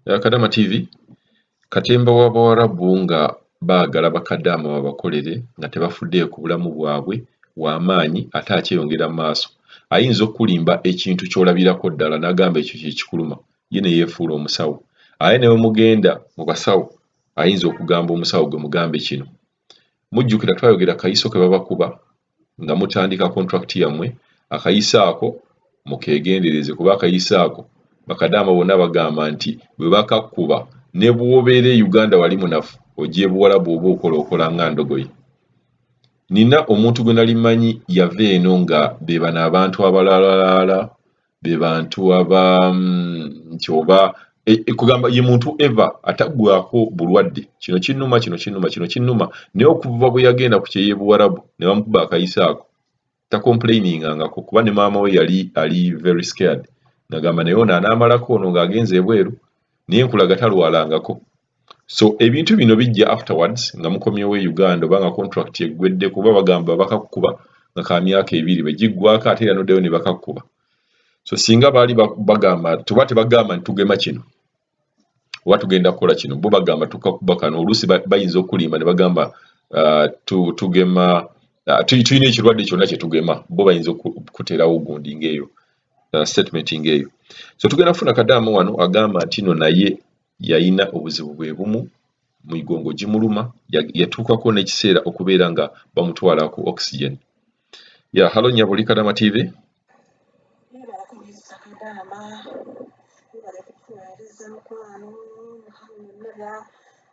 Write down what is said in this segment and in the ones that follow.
Kadama TV, katemba w'Abawarabu nga baagala bakadaama babakolere nga tebafuddeeyo ku bulamu bwabwe w'amaanyi ate akyeyongera mu maaso. Ayinza okukulimba ekintu ky'olabirako ddala n'agamba ekyo kye kikuluma, ye ne yeefuula omusawo. Aye ne bwe mugenda mu basawo ayinza okugamba omusawo gwe mugambe kino. Mujjukira twayogera kayiso ke babakuba nga mutandika contract yammwe, akayiso ako mukeegendereze kuba akayiso ako bakadaama bonna bagamba nti bwe bakakkuba ne bw'obeera e Uganda wali munafu ojja e Buwarabu oba okola okola nga ndogoyi. Nina omuntu gwe nali mmanyi yava eno nga be bano abantu abalalaala be bantu aba nti oba kugamba ye muntu eva ataggwako bulwadde, kino kinnuma, kino kinnuma, kino kinnuma, naye okuva bwe yagenda ku kyeyo e Buwarabu ne bamukuba akayiso ako tacomplainingangako kuba ne maama we yali ali very scared ng'agamba naye ono anaamalako ono ng'agenze ebweru naye nkulaga talwalangako. So ebintu bino bijja afterwards nga mukomyewo e Uganda oba nga contract eggwedde kuba bagamba bakakkuba nga ka myaka 2 bwe giggwako ate era n'oddayo ne bakakkuba. So singa baali bagamba tuba tebagamba nti tugema kino oba tugenda kukola kino, bo bagamba tukakuba kano, oluusi bayinza okulimba ne bagamba tugema tulina ekirwadde kyonna kye tugema, bo bayinza okuteerawo gundi ng'eyo statement ng'eyo. So tugenda kufuna kadaama wano agamba nti no naye yalina obuzibu bwe bumu, migongo gimuluma, yatuukako n'ekiseera okubeera nga bamutwala ku oxygen. Ya hello nnyabo, oli Kadama TV. Webale kunyumiza Kadaama, webale kutuweereza mukwano, Mukama byonna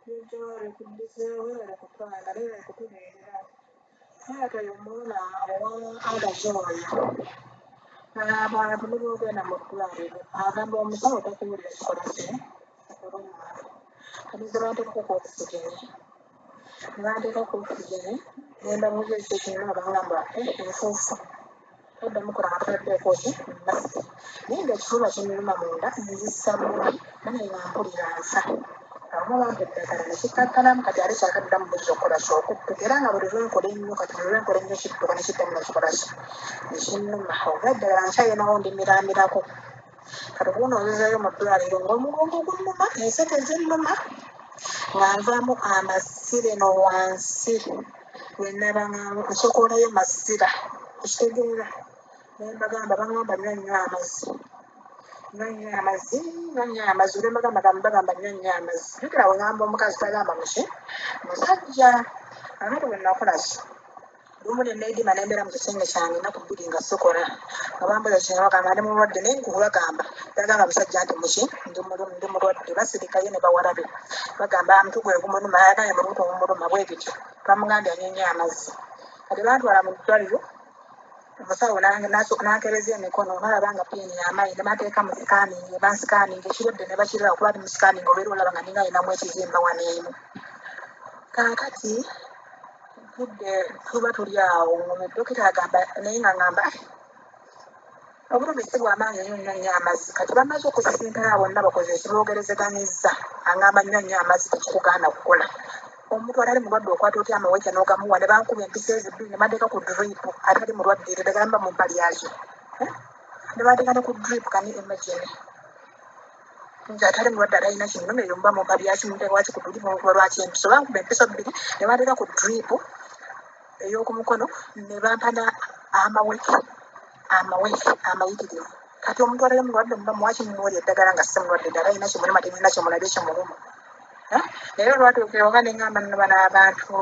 by'oggya bikuddizeewo, webale kutwagala, webale kutubeerera. Taata oyo omwana owa allergy oyo, abantu ne bw'ogenda mu ddwaliro agamba omusawo takuwulira kikola ki kuluma. Kati nze banteekako ku oxygen, ne banteeka ku oxygen ne mbabuuza ekiki ekinnuma bangamba enfuufu toddamu kola nga totaddeeko ki mask. Naye ng'ekifuba kinnuma munda nzisa bubi naye nga mpulira nfa. Abamu bampa eddagala ne kikkakkanamu kati ate kyakaddamu buzzi okukola ki okudduka era nga buli lwe nkola ennyo kati buli lwe nkola ennyo kidduka ne kiddamu ne kikola ki ne kinnuma. Oba eddagala nkyalinawo ndimiraamirako. Kati guno nzizeeyo mu ddwaliro ng'omugongo gunnuma, enseke zinnuma nga nvaamu amasira eno wansi we nnaba nga nsokolayo masira okitegeera ne mbagamba bangamba nywa nnyo amazzi nywa nnyo amazzi nywa nnyo amazzi olwe mbagamba bagamba nywa nnyo amazzi jjukira we ngamba omukazi tagamba muki musajja akati bwe nakola ki lumu ne needima ne mbeera mu kisenge kyange ennaku 2 nga sikola nga bambuuza kino bagamba ndi mulwadde naye nkubagamba bagamba musajja nti muki ndi mulwadde basirikayo ne bawala be bagamba mutwe gwe gumuluma agambye mu lubuto gumuluma bwe bityo twamugambye anywe nnyo amazzi kati bantwala mu ddwaliro omusawo n'ankebereza emikono n'alaba nga pain y'amaanyi ne banteeka mu scanning ne banscanninga ekirwadde ne bakiraba kuba ali mu scanning obeera olaba nga ninga alinamu ekizimba wano eno. Kaakati tudde tuba tuli awo dokita agamba naye nga ngamba obulumi si bw'amaanyi nnyo nnyo nnyo amazzi kati bamaze okusisinkana bonna bakoze ekiboogerezeganyizza angamba nnyo nnyo amazzi tekikugaana kukola omuntu atali mulwadde okwata otya amaweke n'ogamuwa ne bankuba empiso ezo bbiri ne banteeka ku drip atali mulwadde eryo ddagala mba mumpa lyaki ne banteeka ne ku drip can you imagine nze atali mulwadde atalina kinnuma ebyo muba mumpa byaki munteeka waki ku drip munkuba lwaki empiso bankuba empiso bbiri ne banteeka ku drip ey'oku mukono ne bampa amaweke amaweke amayitirivu kati omuntu atali mulwadde muba muwaki mumuwera eddagala nga si mulwadde ddala alina kimuluma temulina kyemulabye kimuluma naye olwatuuka ewaka ne ŋŋamba nno bano abantu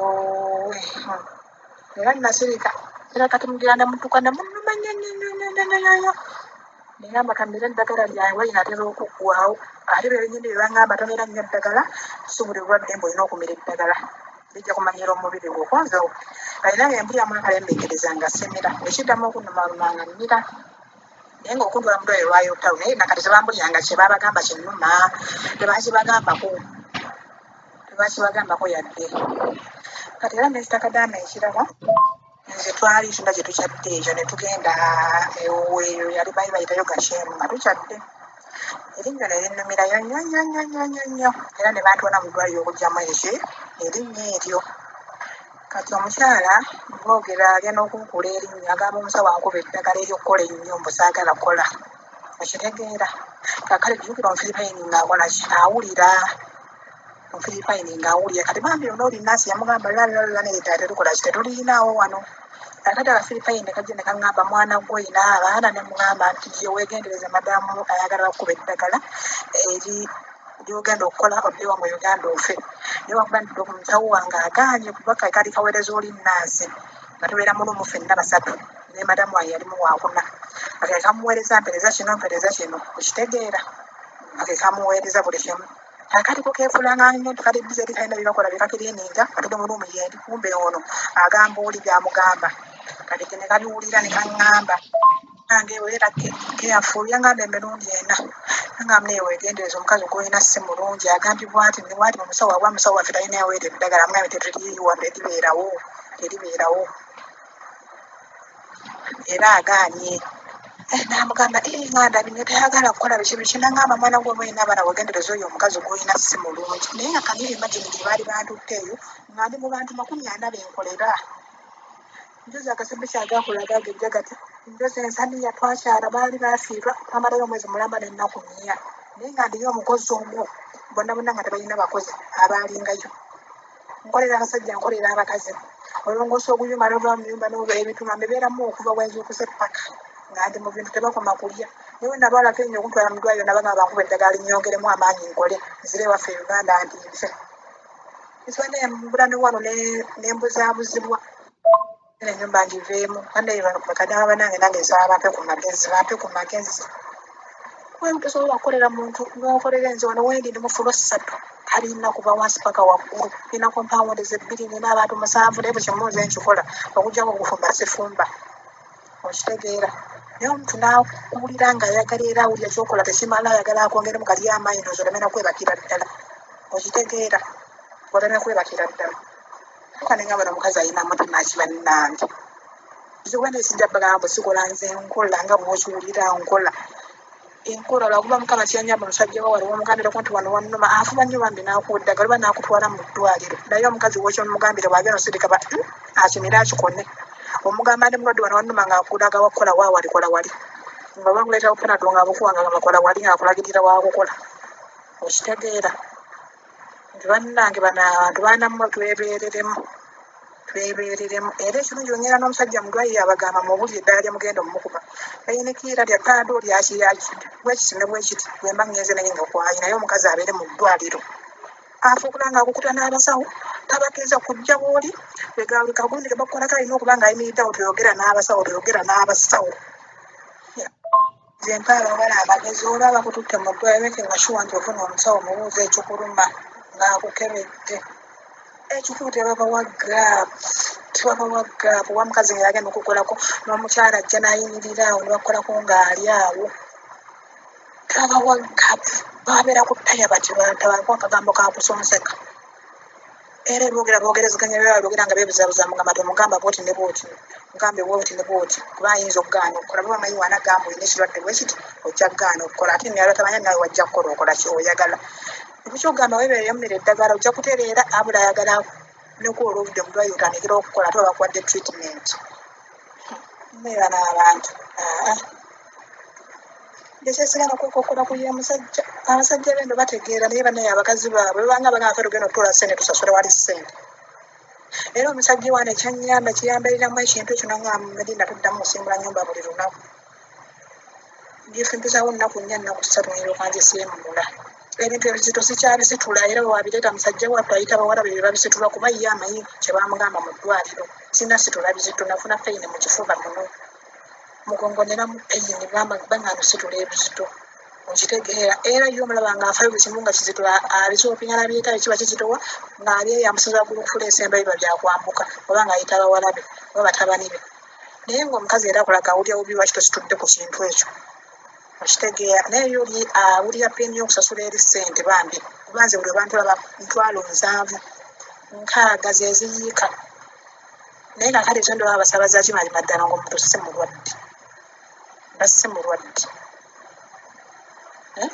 era nasirika era kati mugenda mutuka ne munnuma nnyo nnyo nnyo nnyo nnyo nnyo nnyo ne ŋŋamba kamire eddagala lyange linaatera okuggwawo ate bye binnyini bye baŋŋamba tomira nnyo ddagala si buli bulwadde mbu olina okumira eddagala lijja kumanyiira omubiri gwo kwanza kati nange mpuliramu akalembeekereza nga simira ekiddamu okunnumaluma nga mmira naye ng'okuntwala mu ddwaliro lwayo olutalo naye nakati tebambulyanga kye baabagamba kinnuma tebakibagambako tebakibagambako yadde kati era Mister Kadaama ekirala nze twali tunda gye tukyadde ekyo ne tugenda eyo yali baali bayitayo Gashemu nga tukyadde erinnyo ne linnumirayo nnyo nnyo nnyo nnyo nnyo nnyo era ne bantwala mu ddwaliro okuggyamu eki erinnyo eryo kati omukyala boogera alya n'okunkuula erinnyo agamba omusawo ankuba eddagala ery'okukola ennyo mbu saagala kukola. Okitegeera? Kaakati jjukira Omufiripayini ng'akola ki? Awulira. Omufiripayini ng'awulira. Kati bambi ono oli nnaasi yamugamba la la la n'eddagala tetukola ki? Tetulirinaawo wano. Kaakati Abafiripayini ne kajja ne kaŋŋamba mwana gwe olina abaana? Ne mugamba nti ye weegendereze madaamu ayagala bakukuba eddagala eri ly'ogenda okukola odde wamwe Uganda ofe. Naye lwakuba nti omusawo wange agaanye kuba kali kaweereza oli nnaasi nga tubeera mu luumu ffenna basatu ne madamu wange yalimu waakuna nga ke kamuweereza mpeereza kino mpeereza kino okitegeera nga ke kamuweereza buli kimu. Kaakati ko keefuulanga nnyo nti kali bize eri kalina bye bakola bye kakiriininga nga tuli mu luumu yendi kumbe ono agamba oli by'amugamba kati ke ne kabiwulira ne kaŋŋamba nange beera careful yangamba emirundi ena nangamba naye weegendereze omukazi gw'olina si mulungi agambye bwati ne bwati omusawo wabwe musawo waffe talina yaweera eddagala amugambye tetuliyiwa teribeerawo teribeerawo era agaanye. Eh, n'amugamba eh, nga ndabye tayagala kukola biki biki nangamba mwana gwe olina abaana wegendereza oyo omukazi gw'olina si mulungi naye nga can you imagine gye baali bantutte eyo nga ndi mu bantu 40 benkolera njozi akasebbe agakola agagejja gati njozi ensaniya twakyala baali bafiirwa twamalayo omwezi mulamba n'ennaku nnya naye nga ndiyo omukozi omu bonna bonna nga tebalina bakozi abaalingayo nkolera abasajja nkolera abakazi olongoosa oguyuma nova mu nyumba nova ebituma mbibeeramu okuva bwenzuukuse paka nga ndi mu bintu tebakoma kulya naye we nalwalako ennyo okuntwala mu ddwaliro nabagamba bankuba eddagala linnyongeremu amaanyi nkole nzire ewaffe e Uganda nti nfe nsibadde mbula ne wano ne mbuzaabuzibwa enyumba ngiveemu bannaye bakadaama banange nange nsaba bampe ku magezi bampe ku magezi kuba tosobola kukolera muntu n'okolera enze wano wendi ndi mu fulo ssatu talina kuva wansi paka waggulu nina kompawundi zebbiri nina abantu musanvu naye buli kimu nze nkikola okuggyako okufumba sifumba okitegeera naye omuntu n'akuwulira ng'ayagala era awulira kyokola tekimala ayagala akwongeremu kali amaanyi ndowooza oleme nakwebakira ddala okitegeera oleme kwebakira ddala tuuka ne ngamba omukazi alina mutima ki bannange nze kuba naye sijja bagamba mbu sikola nze nkola nga bw'okiwulira nkola enkola lwakuba mukama kyanyamba omusajja wa wali wamugambirako nti wano wannuma afuba nnyo bambi n'akuwa eddagala oba n'akutwala mu ddwaliro naye omukazi w'okyomugambira bw'agenda osirika ba akimire akikone omugamba ndi mulwadde wano wannuma ng'akulaga wakukola wa wali kola wali nga bakuleetera panado ng'abukuwa nga bakola wali ng'akulagirira wakukola okitegeera nti bannange bano abantu baanammwe twebeereremu twebeereremu era ekirungi ongenda n'omusajja mu ddwaliro abagamba mubulire eddala lye mugenda omukuba peyinikiira lya panado lyaki bwekiti ne bwekiti bwemba ngenze naye nga kwayi naye omukazi abeere mu ddwaliro afuukula nga akukuta n'abasawo tabakkiriza kujja bw'oli buli kagundi ke bakukolako alina okuba ng'ayimiridde awo toyogera n'abasawo toyogera n'abasawo. Nze mpa abawala amagezi olaba bakututte mu ddwaliro making sure nti ofuna omusawo mubuuza ekikuluma ng'akukebedde. Ekikulu tebabawa gap tebabawa gap wa mukazi nga yagenda okukolako n'omukyala ajja n'ayimirira awo ne bakukolako ng'ali awo tebabawa gap babeera ku ttaya bati tabaako akagambo kakusonseka era eboogera boogerezeganya byaba boogera nga beebuzaabuza mugamba tomugamba bwoti ne bwoti mugambe bwoti ne bwoti kuba ayinza okugaana okukola baba manyi wana gamba olina ekirwadde bwe kiti ojja kugaana okukola ate naye tamanyi nawe wajja kukola okola ki oyagala ekyokugamba weebeerere mmere eddagala ojja kutereera abula ayagala nekuwola obudde mu ddwaliro otandikira okukola ate obakuwadde treatment mbeera n'abantu aa ekyesigala kwekokkola ku ye musajja abasajja bendo bategeera naye banaye abakazi baabwe babanga bagamba ffe tugenda okutuula ssente tusasule wali ssente era omusajja wane kyanyamba kiyambaliramu ekintu ekyo nangamba Medina tuddamu kusimbula nyumba buli lunaku mpisawo nnaku nnya nnaku ssatu neryoka ngisiimula ebintu ebizito sikyabisitula era wewabireeta musajja wattu ayita bawala be babisitula kuba ye amanyi kye bamugamba mu ddwaliro sinasitula bizito nafuna pain mu kifuba muno mugongo ninamu pain bangamba situla ebizito okitegeera era ye omulaba ng'afaayo buli kimu nga kizito abisopinga n'abireeta kiba kizitowa ng'abyeyambusiza waggulu okufula esemba biba byakwambuka oba ng'ayita bawala be oba batabani be naye ng'omukazi era akulaga awulira bubi lwaki tositudde ku kintu ekyo okitegeera naye ye oli awulira pain y'okusasula eri ssente bambi kuba nze buli lwe bantwala 70 60 ze ziyiika naye kaakati ekyo ndaba abasaabaza ki mazima ddala ng'omuntu si mulwadde mba si mulwadde eh?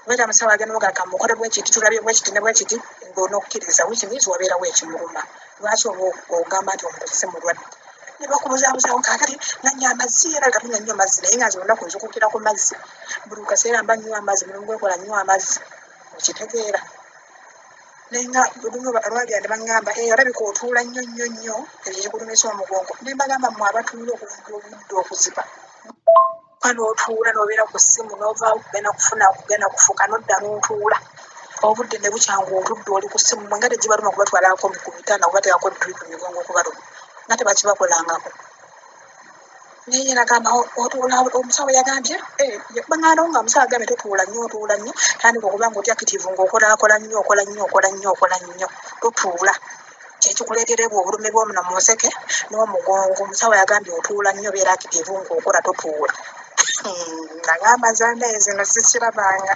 Beera musawo agenda oga kamukole bwekiti tulabye bwekiti ne bwekiti ng'onokkiriza which means wabeerawo ekimuluma lwaki oba ogamba nti omuntu si mulwadde. Ne bakubuzaabuzaako kaakati nanywa amazzi era kati nanywa amazzi, naye nga nze olunaku nzukukira ku mazzi. Buli kaseera mba nnywa amazzi, mulimu gwekola nnywa amazzi, okitegeera? Naye nga lumu lwagenda ne baŋŋamba, "Eh, olabika otuula nnyo nnyo nnyo, ekyo kikulumisa omugongo." Ne mbagamba, mmwe abatuula okuva obudde okuziba ka n'otuula n'obeera ku ssimu n'ovaawo kugenda kufuna kugenda kufuka n'odda n'otuula obudde ne bukya ng'otudde oli ku ssimu, mwe nga tegibaluma kubatwalako ku bitanda kubateekako drip migongo okubaluma nga tebakibakolangako. Naye nagamba otuula, omusawo yagambye baŋŋanda nga omusawo agambye totuula nnyo, otuula nnyo, tandika okuba nga oli active ng'okolaakola nnyo, okola nnyo, okola nnyo, okola nnyo, totuula, kyekikuleetera bwe obulumi bw'omuno mu nseke n'omugongo. Omusawo yagambye otuula nnyo, beera active ng'okola, totuula. Nagamba zandaye zino sikirabanga.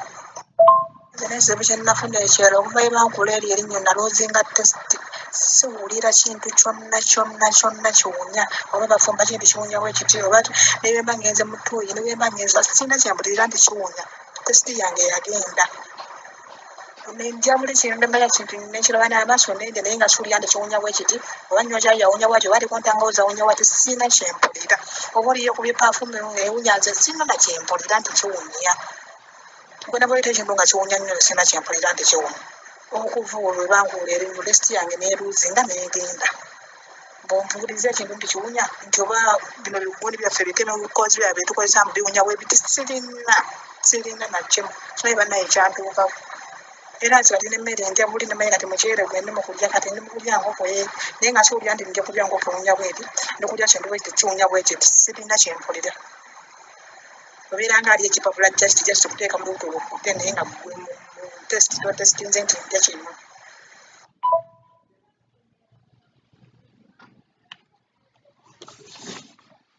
Nze n'ekizibu kye nnafuna ekirala, okuva lwe bankula eryo erinnyo naloozinga taste, siwulira kintu kyonna kyonna kyonna kiwunya, oba bafumba kintu kiwunya bwe kiti, oba ne bwe mba ngenze mu ttuuyi, ne bwe mba ngenze, sirina kye mpulira nti kiwunya. Taste yange yagenda. Nendya buli kintu ndemanya kintu nekiraba n'amaaso nendya, naye nga siwulira nti kiwunya bwe kiti, oba nnywa kyayi awunya bwati, oba aliko ntangawuzi awunya bwati, sirina kye mpulira. Oba oliyo ku bipaafuumu ewunya, nze sirina na kye mpulira nti kiwunya. Gwe nabwoleta ekintu nga kiwunya nnyo, sirina kye mpulira nti kiwunya. Okuva olwo lwe bankuula erinnyo, taste yange neeruuzinga neegenda. Bw'ompuliza ekintu nti kiwunya, nti oba bino bigundi byaffe bikemikozi byaffe bye tukozesa mbu biwunya bwe biti, sirina na kimu. Simanyi bannaye kyantuukako. Era nze kati n'emmere ndya buli nemanya kati muceere gwe ndi mu kulya, kati ndi mu kulya nkoko ye, naye nga siwulira nti nja kulya nkoko ewunya bweti, ndi kulya kintu bwe kiti kiwunya bwe kiti, sirina kye mpulira. Obeera nga ali ekipapula just kuteeka mu lubuto lwo naye nga gwe mu taste totesitinze nti ndya kino.